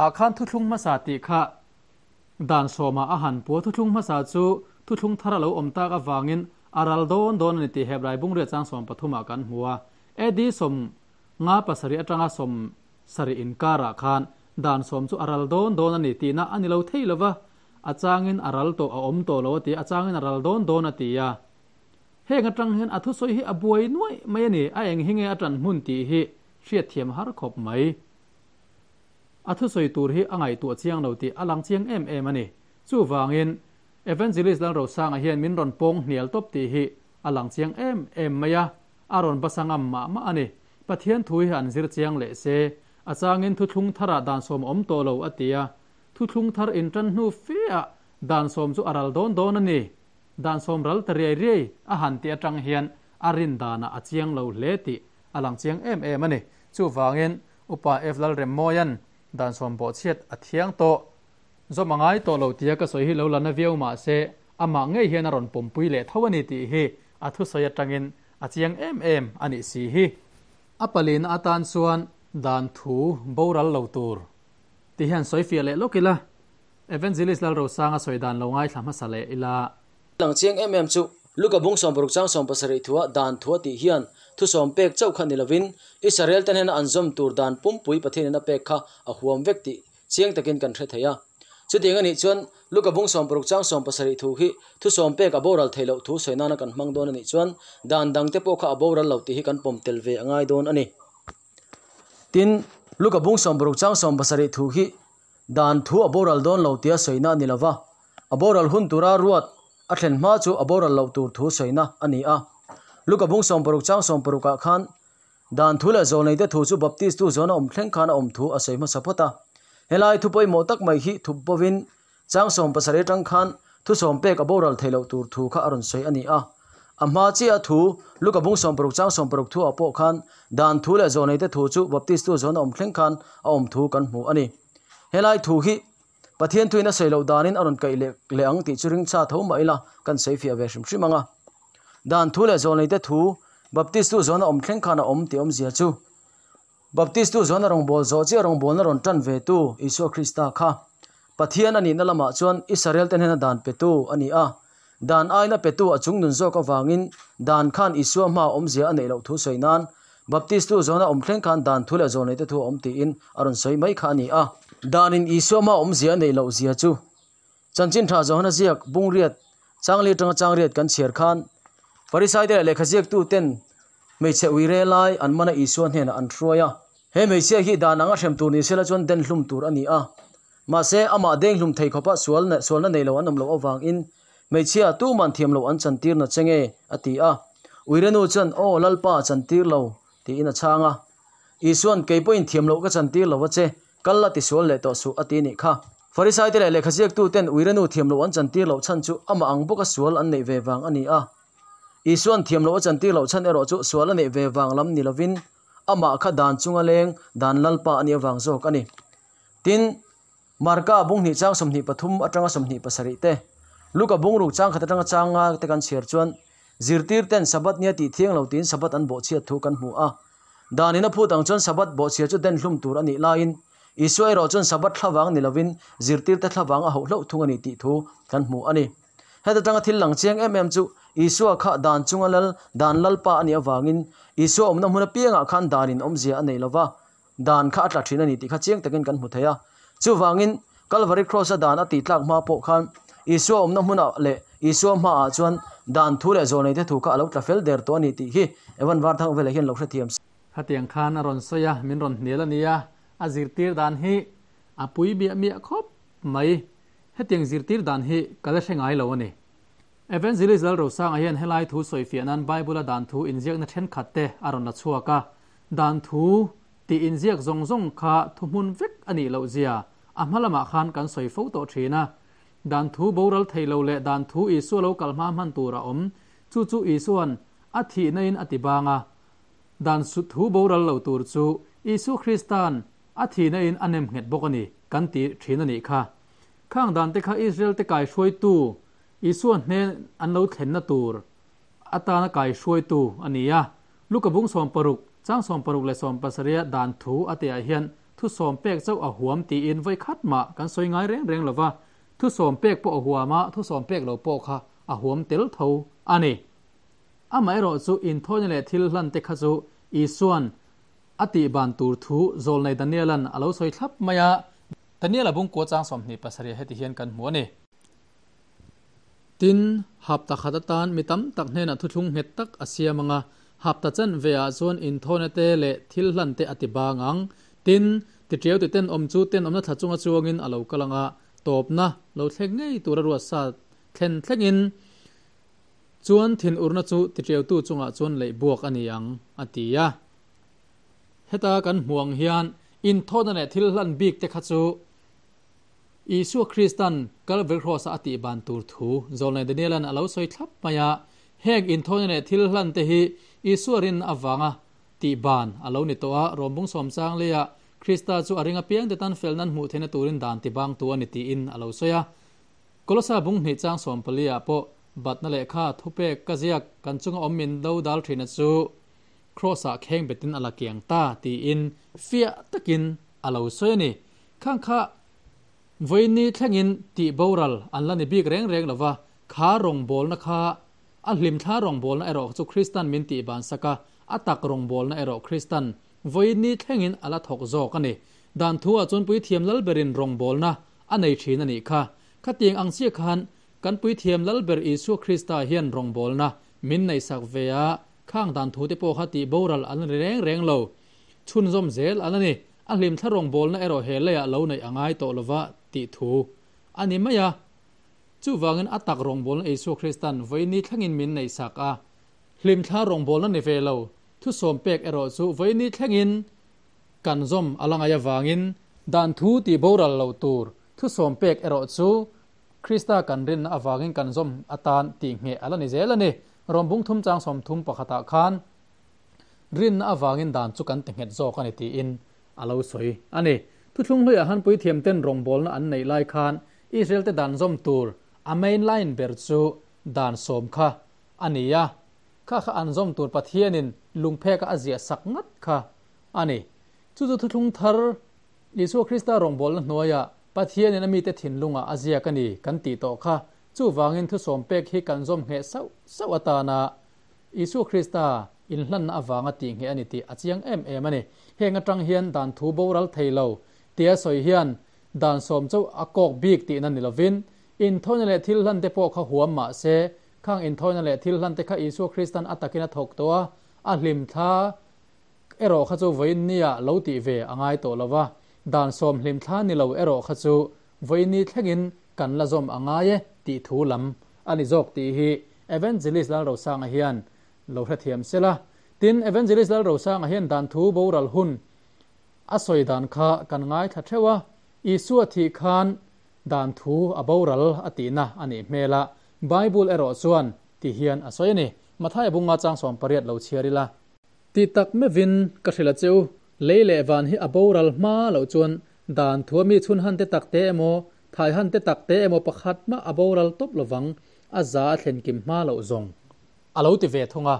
ah khan thuthlung hmasa tih kha dan sawmah a han pu a, thuthlung hmasa chu thuthlung thar a lo awm tak avangin a ral dawn dawn a ni tih Hebrai bungriat chang 13 ah kan hmu a. AD 57 atanga 70 inkarah khan dan sawm chu a ral dawn dawn a ni tihna a ni lo thei lo va, a changin a ral tawh a awm tawh lo a ti a, a changin a ral dawn dawn a ti a. Heng atang hian a thusawi hi a buai nuaih mai a ni, a eng hi nge a tan hmun tih hi hriatthiam har khawp mai. A thusawi tur hi a ngaihtuah chiang lo tih a lang chiang em em a ni. Chuvangin, Evangelist Lalrosanga hian min rawn pawng hnial tawp tih hi a lang chiang em em mai a, a rawn basa ngam mah mah a ni. Pathian thu hi an zir chiang leh se, a changin thuthlung tharah dan sawm a awm tawh lo a ti a, thuthlung thar intan hnu fe ah dan sawm chu a ral dawn dawn a ni. Dan sawm ral ta riai riai a han tih atang hian a rin danah a chiang lo hle tih a lang chiang em em a ni. Chuvangin Upa F Lalremmawia'n dan sawm bawhchhiat a thiang tawh. Zawm a ngai tawh lo tia ka sawi hi lo la na viau mah se amah ngei hian a rawn pawmpui leh tho a ni tih hi a thusawi atangin a chiang em em a nih si hi. A palina atan chuan dan thu boral lo tur ti hian sawi fiah leh lawk ila. Evangelist Lalrosanga sawi dan lo ngaithla hmasa leh ila. Lang chiang em em chu Luka bung 60 chang 70 thua dan thua tih hian thu sawm pek chauh kha ni lovin Israel ten hian an zawm tur dan pumpui Pathianin a pek kha a huam vek tih chiang takin kan hre thei a. Chutiang a nih chuan Luka bung 60 chang 70 thu hi thu sawm pek a boral thei loh thu sawi nana kan hmang dawn a nih chuan dan dangte pawh kha a boral lo tih hi kan pawm tel ve a ngai dawn a ni. Tin, Luka bung 60 chang 70 thu hi dan thu a boral dawn lo tia sawina a ni lo va, a boral hun tura ruat a thlen hma chu a boral loh tur thu sawina a ni a. Luka bung 60 chang 60 ah khan dan thu leh zawlneite thu chu Baptist tu zawna awm thleng khan a awm thu a sawi hmasa phawt a. Helai thu pawimawh tak mai hi thup bovin chang 70 atang khan thu sawm pek a boral thei loh tur thu kha a rawn sawi a ni a. A hma chiah a thu Luka bung 60 chang 60 thu ah pawh khan dan thu leh zawlneite thu chu Baptist tu zawna awm thleng khan a awm thu kan hmu a ni. Helai thu hi Pathian thuin a sawi loh danin a rawn kaih leh leh ang tih chu ring cha tho mah ila kan sawi fiah ve hrim hrim ang a. Dan thu leh zawlneite thu Baptist tu zawna awm thleng khan a awm tih awmzia chu Baptist tu zawna rawngbâwl zawh chiah rawngbâwlna rawn ṭan ve tu Isua Krista kha Pathian a nihna lamah chuan Israel te hnena dan petu a ni a. Dan aina petu a chung nun zawk avangin dan khan Isua hmaa awmzia a neih loh thu sawi nan Baptist tu zawna awm thleng khan dan thu leh zawlneite thu a awm tiin a rawn sawi mai kha a ni a. Danin Isua hmaa awmzia a neih loh zia chu Chanchin Tha Johana ziak bungriat changli atanga changriat kan chhiar khan Farisaite leh lehkha ziaktu ten hmeichhe ui re lai an mana Isua hnenah an hruai a. He hmeichhia hi dan anga hrem tur ni sela chuan den hlum tur a ni a. Mahse, amah deng hlum thei khawpa sual sualna nei lo an awm loh avangin hmeichhia tuman thiam loh an chantir na che nge a ti a. Uirenu chuan, Aw Lalpa, chantir lo, tiin a chhang a. Isua'n, Kei pawhin thiam loh ka chantir lo a che, kal la tisual leh tawh suh, a ti nih kha. Farisaite leh lehkha ziaktuten Uirenu thiam loh an chantir loh chhan chu amah ang bawka sual an neih ve vang a ni a. Isua'n thiam loh a chantir loh chhan erawh chu sual a neih ve vang lam ni lovin amah kha dan chunga leng dan Lalpa a nih avang zawk a ni. Tin, Marka bung hnih chang 23 atanga 27 te, Luka bung ruk chang khat atanga chang nga te kan chhiar chuan Zirtir ten Sabbath nia tih thiang lo tiin Sabbath an bawhchhiat thu kan hmu a. Danin a phut ang chuan Sabbath bawhchhia chu den hlum tur a nih laiin Isua erawh chuan Sabbath thlavang ni lovin zirtirte thlavang a hauh hlauh thung a ni tih thu kan hmu a ni. Heta tanga thil lang chiang em em chu Isua kha dan chunga lal, dan lalpa a nih avangin Isua awmna hmun apiangah khan danin awmzia a nei lova, dan kha a tla thin a ni tih kha chiang takin kan hmu thei a. Chuvangin Kalvari Kraws-a dan a tih tlak hma pawh khan Isua awmna hmunah leh Isua hmaah chuan dan thu leh zawlneite thu kha a lo tla fel der tawh a ni tih hi Evan Varthangvela hian lo hrethiam. Khatiang khan a rawn sawi a, min rawn hnial a nia, a zirtir dan hi a pui miah miah khawp mai. Hetiang zirtir dan hi ka la hre ngai lo a ni. Evangelist Lalrosanga hian helai thu sawifiah nan Bible-a dan thu inziakna thenkhat te a rawn la chhuak a, dan thu tih inziak zawng zawng kha thuhmun vek a nih loh zia a hma lamah khan kan sawi fo tawh thin a. Dan thu boral thei lo leh dan thu Isua lo kal hma hman tur a awm, chu chu Isua'n a thihna in a ti bang a. Dan thu boral lo tur chu Isua Krista'n a thihna in a nem nghet bawk a ni kan ti thin a nih kha. Khang dan te kha Israel te kaihruaitu Isua hnen an lo thlenna tur atana kaihruaitu a ni a. Luka bung 60, chang 60 leh 70 dan thu a tihah hian thu sawm pek chauh a huam tiin vawi khat mah kan sawi ngai reng reng lo va, thu sawm pek pawh a huam a, thu sawm pek lo pawh kha a huam tel tho a ni. Amaherawhchu inthawina leh thil hlan te kha chu Isua'n a tih ban tur thu Zawlnei Daniela'n a lo sawi thlap mai a. Daniela bungkua chang 27 heti hian kan hmu a ni. Tin, hapta khat atan mi tam tak hnenah thuthlung nghet tak a siam ang a, hapta chen ve ah chuan inthawina te leh thil hlan te a ti bang ang. Tin, tiṭiau ti tenawm chu tenawmna thla chunga chuangin a lo kal ang a, tawpna lo thleng ngei tura ruatsa thlen thlengin chuan thinurna chu tiṭiautu chungah chuan leih buak a ni ang, a ti a. Heta kan hmuh ang hian inthawna leh thil hlan bik te kha chu Isua Kristan Kalvari Kraws-a a tih ban tur thu Zawlnei Daniela'n a lo sawi thlap mai a. Heng inthawna leh thil hlan te hi Isua rinna avanga tih ban a lo ni tawh a, Rawmbung sawmchang leiah Krista chu a ring apiang te tan fel nan hmuh theihna turin dan ti bangtu a ni tiin a lo sawi a. Kolosa bung hnih chang 14 ah pawh batna lehkha thupek ka ziak kan chunga awm min do dal thina chu Kraws-ah kheng betin a la kiang ta tiin fiah takin a lo sawi a ni. Khang kha vawiini thlengin tih boral an la ni bik reng reng lo va, kha rawngbawlna kha a hlimthla rawngbawlna erawh chu Kristan min tih ban sak a, a tak rawngbawlna erawh Kristan vawiini thlengin a la thawk zawk a ni. Dan thu-ah chuan Puithiam Lalberin rawngbawlna a nei thin a nih kha. Khatiang ang chiah khan kan Puithiam Lalber Isua Krista hian rawngbawlna min neihsak ve a, Khang dan thute pawh kha tih boral an ri reng reng lo. Chhunzawm zel an a ni. A hlimthla rawngbawlna erawh he leiah lo neih a ngai tawh lova tih thu a ni mai a. Chuvangin a tak rawngbawlna Isua Kristan vawiini thlengin min neihsak a. Hlimthla rawngbawlna ni ve lo. Thusawm pek erawh chu vawiini thlengin kan zawm a la ngai avangin dan thu tih boral lo tur thusawm pek erawh chu Krista kan rinna avangin kan zawm atan tih ngheh a la ni zel a ni. Rawmbung thum chang 31 ah khan rinna avangin dan chu kan ti nghet zawk a ni tiin a lo sawi a ni. Thuthlung hluiah han puithiam ten rawngbawlna an neih lai khan Israel te dan zawm tur a main line ber chu dan sawm kha a ni a. Kha kha an zawm tur Pathianin lungpheka a ziah sak ngat kha a ni. Chu chu thuthlung thar Isua Krista rawngbawlna hnuaiah Pathianin a mite thinlungah a ziak a ni kan tih tawh kha. Chuvangin thusawm pek hi kan zawm ngheh sauh sauh atana Isua Krista inhlanna avanga tih ngheh a ni tih a chiang em em a ni. Heng atang hian dan thu boral thei lo tia sawi hian dan sawm chauh a kawk bik tihna ni lovin inthawina leh thil hlan te pawh kha huam mah se khang inthawina leh thil hlan te kha Isua Kristan a takin a thawk tawh a, a hlimthla erawh kha chu vawiin nia lo tih ve a ngai tawh lo va, dan sawm hlimthla ni lo erawh kha chu vawiin thlengin kan la zawm a ngai e tih thu lam a ni zawk tih hi Evangelist Lalrosanga hian lo hrethiam se la. Tin, Evangelist Lalrosanga hian dan thu boral hun a sawi dan kha kan ngaithla theuh a, Isua thih khan dan thu a boral a tihna a nih hmel a, Bible erawh chuan ti hian a sawi a ni. Mathaia bunga chang 80 lo chhiar ila. Ti tak meuhin ka hrilh a cheu, lei leh van hi a boral hma loh chuan dan thua mi chhun han te tak te emaw, thai han te tak te emaw pakhat mah a boral tawp lovang, a za a thlen kim hma loh zawng. A lo ti ve thung a.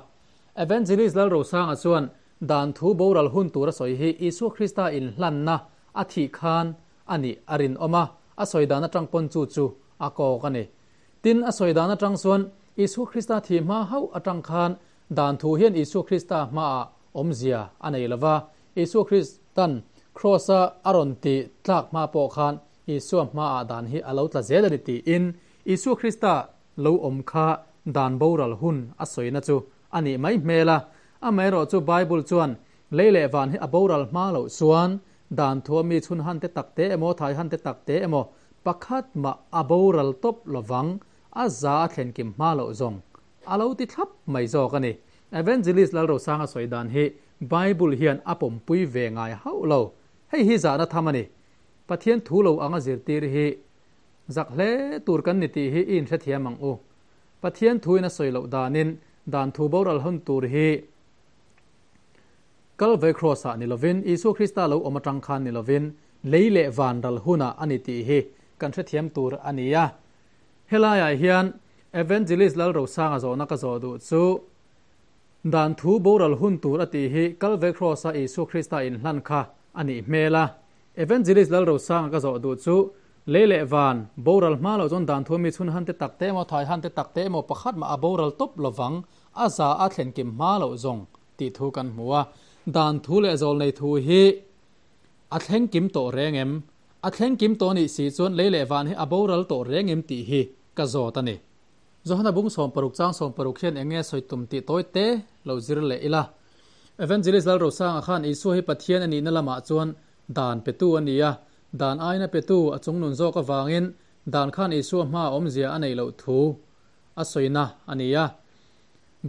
Evangelist Lalrosanga chuan dan thu boral hun tur a sawi hi Isua Krista inhlanna a thih khan a nih a rinawm a, a sawi dan atang pawn chu chu a kawk a ni. Tin, a sawi dan atang chuan Isua Krista thih hma hauh atang khan dan thu hian Isua Krista hmaah awmzia a nei lo va, Isua Kristan Kraws-a a rawn tih tlak hma pawh khan Isua hmaah dan hi a lo tla zel a ni tiin Isua Krista lo awm kha dan boral hun a sawina chu a nih mai hmel a. Amaherawhchu Bible chuan lei leh van hi a boral hma loh chuan dan thua mi chhun han te tak te emaw thai han te tak te emaw pakhat mah a boral tawp lovang a za a thlen kim hma loh zawng a lo ti thlap mai zawk a ni. Evangelist Lalrosanga sawi dan hi Bible hian a pawmpui ve ngai hauh lo. Hei hi zahna tham a ni. Pathian thu lo anga zirtir hi Zak hle tur kan ni tih hi i inhrethiam ang u. Pathian thuin a sawi loh danin dan thu boral hawn tur hi Kalvai Kraws-ah ni lovin, Isua Krista lo awm atang khan ni lovin, lei leh van ral hunah a ni tih hi kan hrethiam tur a ni a. Helaiah hian Evangelist Lalrosanga zawhna ka zawh duh chu, Dan thu boral hun tur a tih hi Kalvai Kraws-a Isua Krista inhlan kha a nih hmel a. Evangelist Lalrosanga ka zawh duh chu, Lei leh van, boral hma loh chuan dan thuami chhun han te tak te emaw, thai han te tak te emaw pakhat mah a boral tawp lovang, a za a thlen kim hma loh zawng tih thu kan hmu a. Dan thu leh zawl nei thu hi a thleng kim tawh reng em? A thleng kim tawh nih si chuan lei leh van hi a boral tawh reng em tih hi ka zawt a ni. Johana bung 60 chang 60 hian eng nge sawi tum tih tawi te lo zir leh ila. Evangelist Lalrosanga khan Isua hi Pathian a nihna lamah chuan dan petu a ni a, Dan aina petu a chungnun zawk avangin dan khan Isua hmaa awmzia a neih loh thu a sawina a ni a.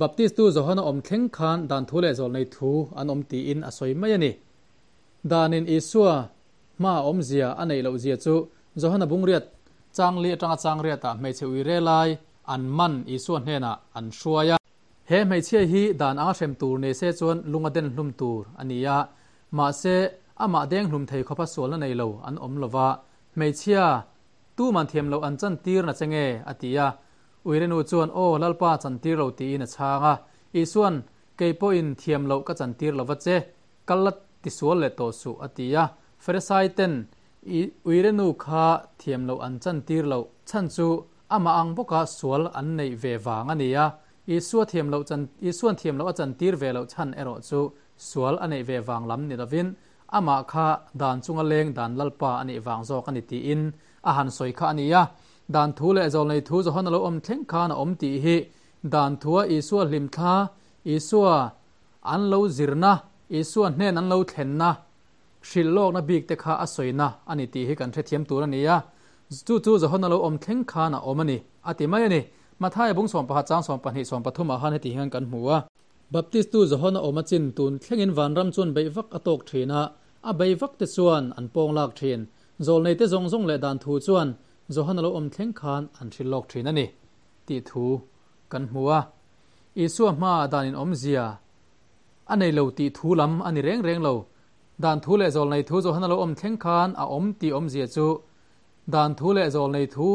Baptistu Johana awm thleng khan dan thu leh zawlnei thu an awm tiin a sawi mai a ni. Danin Isua hmaa awmzia a neih loh zia chu Johana bungriat changli atanga changriatah hmeichhe uire lai an man Isua hnenah an hruai a. He hmeichhia hi dan anga hrem tur nei se chuan lunga den hlum tur a ni a, Mahse, amah deng hlum thei khawpa sualna nei lo an awm lo va, Hmeichhia, tuman thiam loh an chantir na che nge? a ti a. Uirenu chuan, Aw, Lalpa chantir lo tiin a chhang a. Isuan, Kei pawhin thiam loh ka chantir lo va che, kal la tisual leh tawh suh, a ti a. Farisai ten, I uirenu kha thiam loh an chantir loh chhan chu amah ang bawka sual an neih ve vang a ni a. Isua thiam loh chan, Isuan thiam loh a chantir ve loh chhan erawh chu Sual a neih ve vang lam ni lovin amah kha dan chunga leng dan Lalpa a nih vang zawk a ni tiin a han sawi kha a ni a. Dan thu leh zawlnei thu Johana lo awm thleng khan a awm tih hi dan thua Isua hlimthla, Isua an lo zirna, Isua hnen an lo thlenna, hrilh lawkna bik te kha a sawina a ni tih hi kan hrethiam tur a ni a. Chu chu Johana lo awm thleng khan a awm a ni a ti mai a ni. Mathaia bung 11 chang 12 13 ah khan heti hian kan hmu a. Baptistu Johana awm a chin tun thlengin vanram chuan beih vak a tawk thin a, a bei vak te chuan an pawng lak thin. Zawlnei te zawng zawng leh dan thu chuan Johana lo awm thleng khan an hrilh lawk thin a ni tih thu kan hmu a. Isua hmaah dan in awmzia a nei lo tih thu lam a ni reng reng lo. Dan thu leh zawlnei thu Johana lo awm thleng khan a awm tih awmzia chu dan thu leh zawlnei thu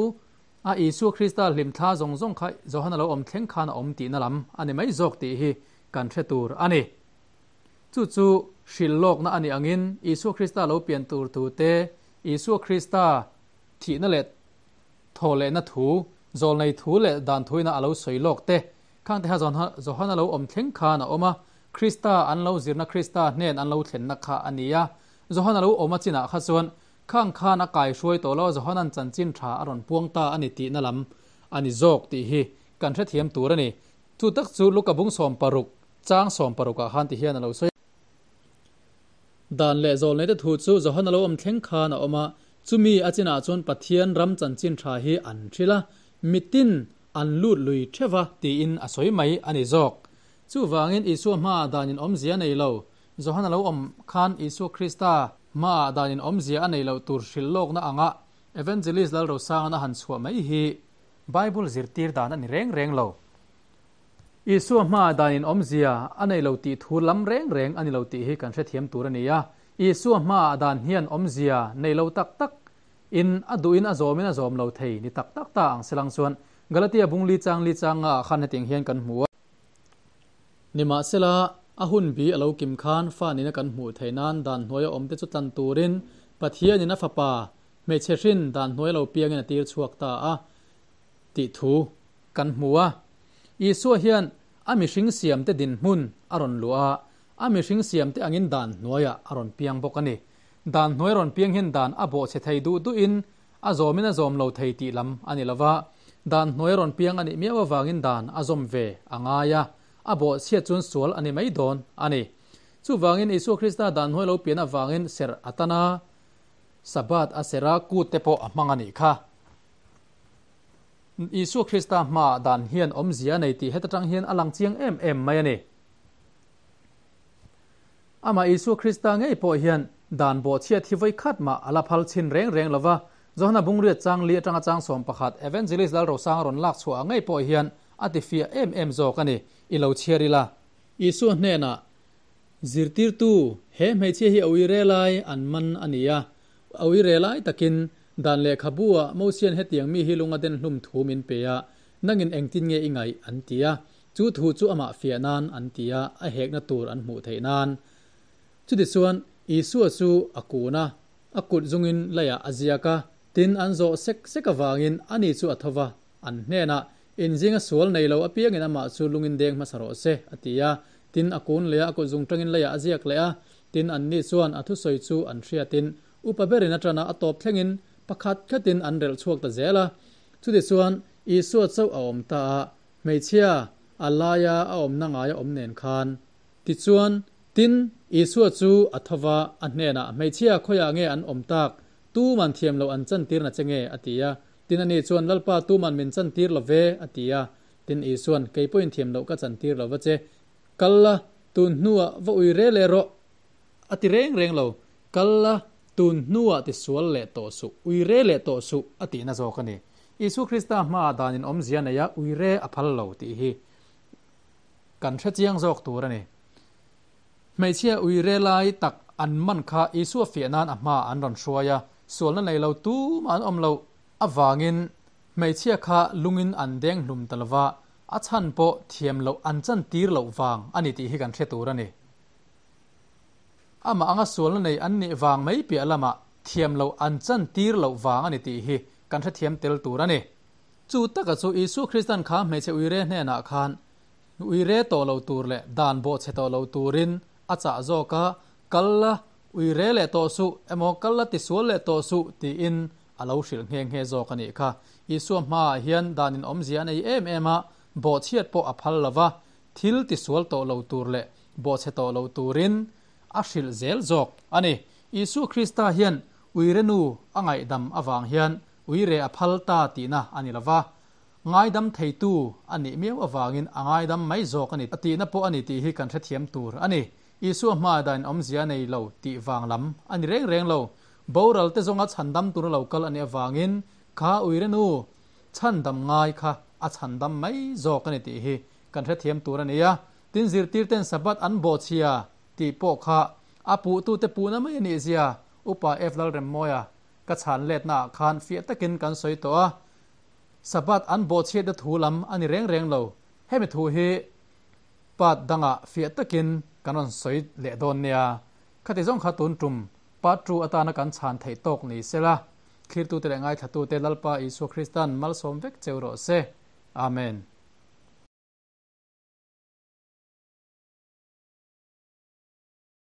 A Isua Krista hlimthla zawng zawng kha Johana lo awm thleng khan a awm tihna lam a ni mai zawk tih hi kan hre tur a ni. Chu chu hrilh lawkna a nih angin Isua Krista lo pian tur thu te, Isua Krista thihna leh thaw lehna thu, zawlnei thu leh dan thuina a lo sawi lawk te, khang te kha Johana lo awm thleng khan a awm a, Krista an lo zirna Krista hnen an lo thlenna kha a ni a. Johana lo awm a chinah kha chuan Khang khan a kai hruai tawh lo, Johanan chanchin tha a rawn puang ta a ni tihna lam a ni zawk tih hi kan hrethiam tur a ni. Chu tak chu Luka bung 60 chang 60 ah khan ti hian a lo sawi. Dan leh zawlneite thu chu Johana lo awm thleng khan a awm a, chumi a chinah chuan Pathian ram chanchin tha hi an hrilh a, mitin an lut lui theuh a tiin a sawi mai a ni zawk. Chuvangin Isua hmaah danin awmzia nei lo, Johana lo awm khan Isua Krista hmaah danin awmzia a neih loh tur hrilh lawkna anga Evangelist Lalrosanga'n a han chhuah mai hi Bible zirtir dan a ni reng reng lo. Isua hmaah danin awmzia a neih lo tih thu lam reng reng a ni lo tih hi kan hrethiam tur a ni a. Isua hmaah dan hian awmzia nei lo tak tak in a duhin a zawmin a zawm lo thei ni tak tak ta ang selang chuan Galatia bung li chang li changa ah khan hetiang hian kan hmu a. Nimahsela, a hun bi a lo kim khan fa nina kan hmuh theih nan dan hnuaia awmte chu tlan turin Pathianin a Fapa, hmeichhe hrin dan hnuai lo piangin a tir chhuak ta a tih thu kan hmu a. Isua hian a mihring siamte dinhmun a rawn luah a, a mihring siamte angin dan hnuaiah a rawn piang bawk a ni. Dan hnuai rawn piang hian dan a bawhchhe thei duh duhin a zawmin a zawm lo thei tih lam a ni lo va, dan hnuai rawn piang a nih miau avangin dan a zawm ve a ngai a, a bawhchhiat chuan sual a ni mai dawn a ni. Chuvangin Isua Krista dan hnuai lo pian avangin serh a tan a, Sabbath a serh a, kut te pawh a hmang a nih kha. Isua Krista hmaah dan hian awmzia a nei tih heta tang hian a lang chiang em em mai a ni. Amah Isua Krista ngei pawh hian dan bawhchhiat hi vawi khat mah a la phal chhin reng reng lo va, Johana Bungriat chang li atanga chang 11 Evangelist Lalrosanga rawn lak chhuah ngei pawh hian a ti fiah em em zawk a ni, i lo chhiar ila. Isua hnenah, Zirtirtu, he hmeichhia hi a ui re lai an man a ni a, a ui re lai takin dan lehkhabu ah Mosian hetiang mi hi lunga den hlum thu min pe a, nangin engtin nge i ngaih? an ti a. Chu thu chu amah fiah nan an ti a, a hekna tur an hmuh theih nan. Chutichuan, Isua chu a kun a, a kut zungin leiah a ziak a, tin an zawh sek sek avangin ani chu a tho va, an hnenah, Inzinga sual nei lo apiangin amah chu lungin deng hmasa rawh se, a ti a. Tin a kun leh a, a kut zung tangin leiah a ziak leh a. Tin anni chuan a thusawi chu an hriatin, upa berin a ṭan a, a tawp thlengin pakhat khatin an relh chhuak ta zel a. Chutichuan, Isua chauh a awm ta a, Hmeichhia, a laia a awmna ngai a awm nen khan. Tichuan, tin, Isua chu a tho va, a hnenah, Hmeichhia, khawiah nge an awm tak? Tuman thiam loh an chantir na che nge? a ti a. Tin, ani chuan, Lalpa, tuman min chantir lo ve, a ti a. Tin, Isuan, Kei pawhin thiam loh ka chantir lo va che. Kal la, tun hnuah va ui re leh rawh. A ti reng reng lo. Kal la, tun hnuah ti sual leh tawh suh, ui re leh tawh suh, a tihna zawk a ni. Isua Krista hmaah danin awmzia nei a, ui re a phal lo tih hi kan hre chiang zawk tur a ni. Hmeichhia ui re lai tak an man kha Isua fiah nan a hmaah an rawn hruai a, sualna nei lo tumah an awm loh avangin hmeichhia kha lungin an deng hlum ta lova, a chhan pawh thiam loh an chan tir loh vang a ni tih hi kan hre tur a ni. Amah anga sualna nei an nih vang mai piah lamah thiam loh an chan tir loh vang a ni tih hi kan hrethiam tel tur a ni. Chu taka chu Isua Kristan kha hmeichhe uire hnenah khan uire tawh lo tur leh dan bawhchhe tawh lo turin a chah zawk a, Kal la, uire leh tawh suh emaw kal la tisual leh tawh suh tiin a lo hrilh nghe nghe zawk a nih kha. Isua hmaah hian danin awmzia a nei em em a, bawhchhiat pawh a phal lo va, thil tisual tawh lo tur leh bawhchhe tawh lo turin a hrilh zel zawk a ni. Isua Krista hian uire nu a ngaihdam avang hian uire a phal ta tihna a ni lo va, ngaidam theitu a nih miau avangin a ngaidam mai zawk a ni tihna pawh a ni tih hi kan hrethiam tur a ni. Isua hmaah dan awmzia a nei lo tih vang lam a ni reng reng lo. Boral te zawnga chhandam tura lo kal a nih avangin kha uire nu chhandam ngai kha a chhandam mai zawk a ni tih hi kan hrethiam tur a ni a. Tin zirtirten Sabbath an bawhchhia tih pawh kha a puhtute puhna mai a nih zia Upa F. Lalremmawia ka chhan letnaah khan fiah takin kan sawi tawh a, Sabbath an bawhchhiatna thu lam a ni reng reng lo. Hemi thu hi part dangah fiah takin kan rawn sawi leh dawn nia. Khati zawng kha tun tum part 2 atana kan chhan theih tawk ni sela, thlirtute leh ngaithlatute Lalpa Isua Kristan malsawm vek cheu rawh se. Amen.